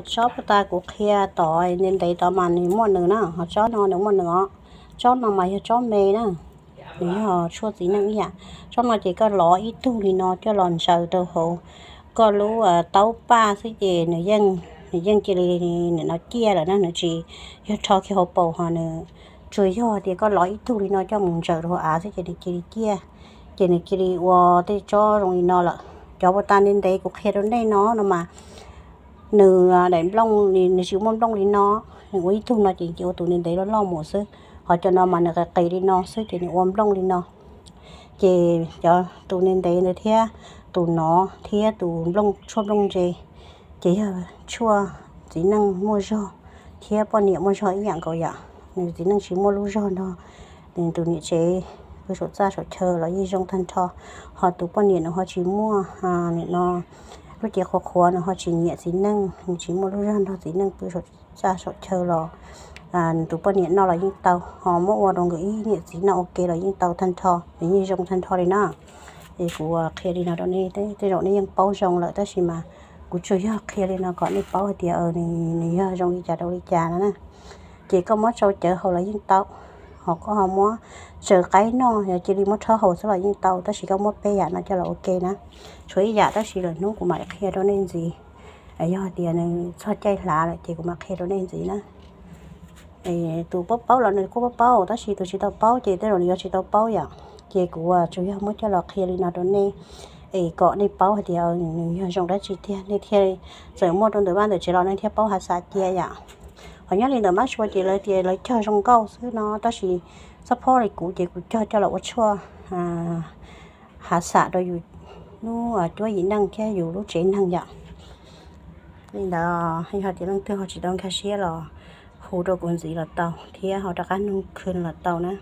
Tsob puag ta kuv qhia tod ntev ntev tod mas nws muaj nws na, ho tsob no nws muaj nws os. Tsob no mas yog tsob me na, nws yog tshuaj txiv neej ib yam. Tsob no ces koj lov ib tug li no coj los ntsaws rau hauv koj lub taub paj xwb ces nws yeej, nws yeej cia li, nws no ciaj lawm na, nws tsis yog rho kiag hauv paus ho nws, tsuas yog tias koj lov ib tug li no coj mus ntsaws rau hauv av xwb ces nws cia li ciaj, ces nws cia li ua tej tsob zoo li no lawm. Cov puag ta ntev ntev kuv qhia rau nej no no mas nws daim nplooj, nws tsis muaj nplooj li no, nws ua ib tug no ces cia ua tus ntev ntev loj loj mus xwb. Ho cov no mas nws qis qis li no xwb ces nws ua nplooj li no. Ces cov tus ntev ntev ntawd thiab tus no thiab tus nplooj, tshuaj nplooj ntse, ces yog tshuaj txiv neej muaj zog thiab poj niam muaj zog ib yam nkaus yom. Nws txiv neej tsis muaj lub zog nrog nws tus niam tsev pw saum txaj saum chaw los yeej zoo tag nrho. Ho tus poj niam nws ho tsis muaj, nim no lub cev qhuav qhuav, nws ho tsis nyiam txiv neej, nws tsis muaj lub zog nrog txiv neej pw saum txaj saum chaw los nws tus poj niam noj los yeej tau, ho muab ua rau nkawd ib niam txiv noj ua ke los yeej tau tag nrho, nws yeej zoo tag nrho li na. Es kuv qhia li no rau nej, tej zaum nej yeej paub zoo lawm tab sis mas kuv tsuas yog qhia li no kom nej paub hais tias nws yog zoo li cas rau li cas no na. Ces koj muab tsau cawv haus los yeej tau, ho koj ho muab tsaws qaib noj, yog cia li muab rhaub haus xwb los yeej tau, tab sis koj muab peb yam no coj los ua ke na. Tshuav ib yam tab sis lwm hnub kuv mam qhia rau nej ntxiv, yog tias nws txog caij hlav lawm ces kuv mam qhia rau nej ntxiv na. Tus paub paub los nws kuj paub paub, tab sis tus tsis tau paub ces tej zaum nws yuav tsis tau paub yom. Ces kuv tsuas yog muab coj los qhia li no rau nej, es kom nej paub hais tias nws yog zoo dab tsi tiag, nej thiaj, txawm muaj rau ntawm vaj ntawm tsev los nej thiaj paub hav xav cia yom. Ho nyob li ntawm Mab Suav ces lawv tias lawv cog zoo nkauj xwb no, tab sis txoj phob li kuv ces kuv cog coj los ua tshuaj hav xav rau yus lub cuab yim neej thiab yus lub tsev neeg yom. Li ntawd yog tias leej twg ho tsis tau nkag siab los hu rau kuv ntxiv los tau thiab ho rov qab nug khw los tau na.